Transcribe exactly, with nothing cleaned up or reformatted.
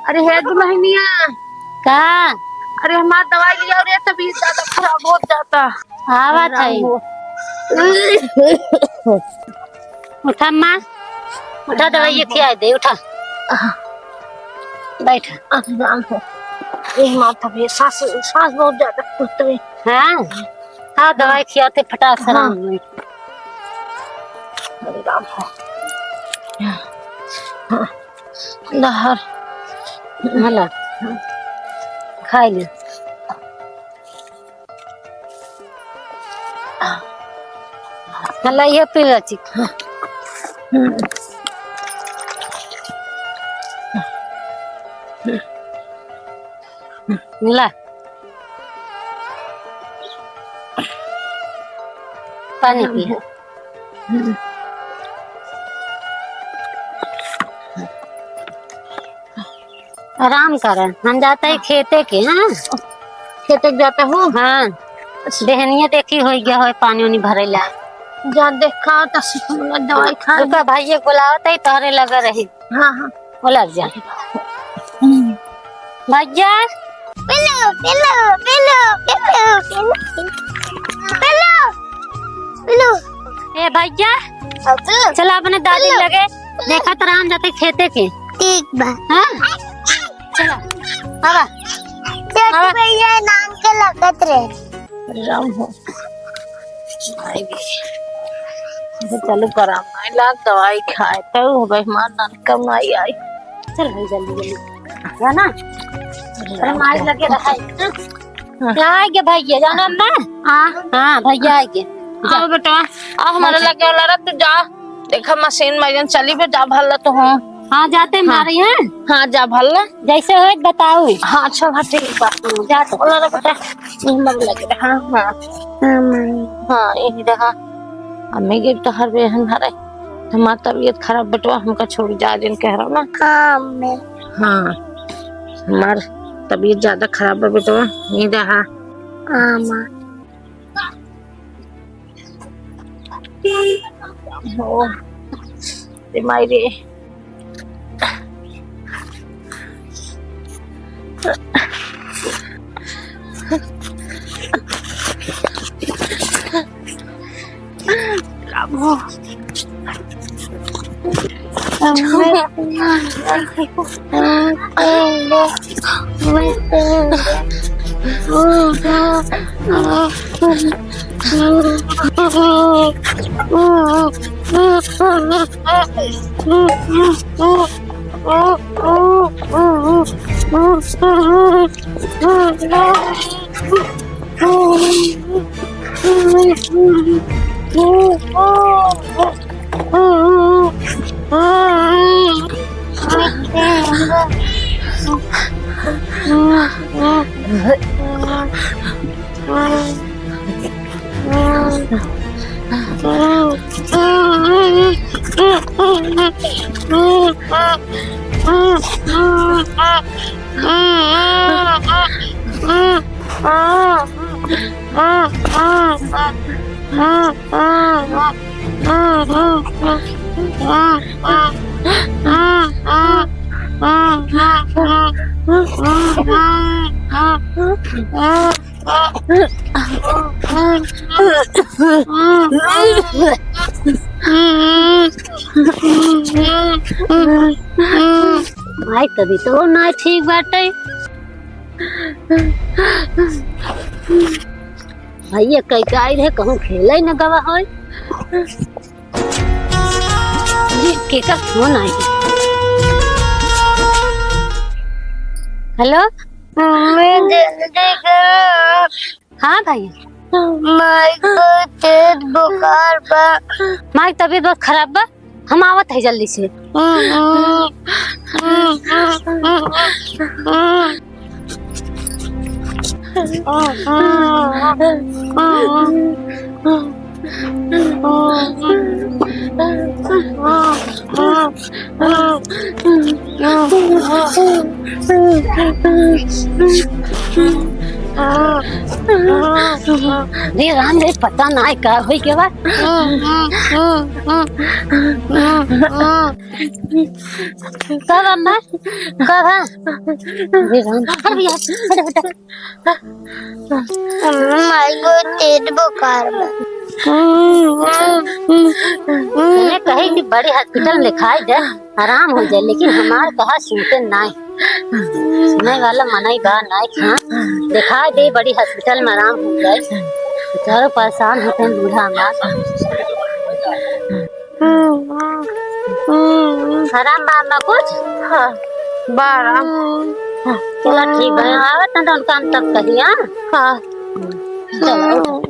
अरे हे दुल्हनिया। का? अरे हमार दवाई लिया रे, तबीयत ज्यादा खराब होत जाता। आवत है। राम हो। उठा माँ, उठा, दवाई खिया दे, उठा। बैठ। अरे राम हो। ए माँ, तबीयत, सांस, सांस बहुत ज्यादा फूलत है। हाँ? हाँ, दवाई खियाते फटाक से आराम होई। अरे राम हो। हाँ। लहर। मला। खाई ले। मला ये पी ले चिक। ला। पानी पी। आराम कर, हम जाते ही खेते के, हाँ? खेते के जाता हूँ? हाँ। देहनिया देखी होई गया होय, पानी उनी भरेला। जा देखा, तस दवाई खा। रुका, भाई एक बुलावत है, तोहरे लगे रही। हाँ, हाँ। बोला जा। हम्म। भैया। पिल्लू, पिल्लू, पिल्लू, पिल्लू, पिल्लू, पिल्लू। ए भैया, बाबू। चला अपने दादी पिल्लू। लगे, देखा तो राम जाते खेते के। ठीक बा। हाँ? चला, आवा। छोटू आवा। भैया नाम के लगत रहे। राम हो। अरे चलो, आराम आइला, दवाई खाए तो मेहमान नान कम आई आई। चल भाई, जल्दी जल्दी, है ना? अरे माई लगे रहा है। हाँ। यहाँ आइगे भैया, जाना अम्मा? हाँ। हाँ, भैया आइगे। जा। आओ बेटा, आ हमारे लगे वाला रहा, तू जा। देखा मशीन में जन चली बे, जा भर ला तो हो। हाँ, जाते हाँ। मारे हैं। हाँ, जा भर ला। जैसे होए बताओ। हाँ, अच्छा, हाँ, ठीक बा। जा तो। बोला रे बेटा, यही मर लगे। हाँ, हाँ। हाँ, माई। हाँ, यही रहा। अम्मी के तो हर बेहन हरे। हमार तबीयत खराब बेटवा, हमका छोड़ जा, जिन कह रहा ना। हाँ, अम्मी। हाँ, हमार तबीयत ज्यादा खराब बा बेटवा, यही रहा। हाँ, माँ। ओ, ए माई रे। राम हो। भाई, तबीयत तो ना ठीक बाटे। भैया कई के आइल है, कहूँ खेले न गवा होय। ये केकर फोन आई? हेलो? मम्मी, जल्दी करो। हाँ भाई। माई को तेज बुखार बा। माई तबीयत बहुत खराब बा, हम आवत है जल्दी से। रे राम रे, पता नाहीं का होई गवा। का बा अम्मा? का बा? रे राम, हट भैया, हट बेटा। अम्मा, माई को तेज बुखार बा। अरे कहे कि बड़ी hospital में देखाई दे, आराम हो जाए, लेकिन हमार कहा सुनते नाहीं। सुने वाला मनई बा नाहीं, हाँ, देखाई दे बड़ी hospital में आराम हो जाए। बेचारो परेशान होते हैं बूढ़ा हमार। आराम बा अम्मा कुछ? हाँ, बा आराम। चला ठीक बा, आवत हैं तो उनका हम तब कही, हाँ? हाँ। चलो।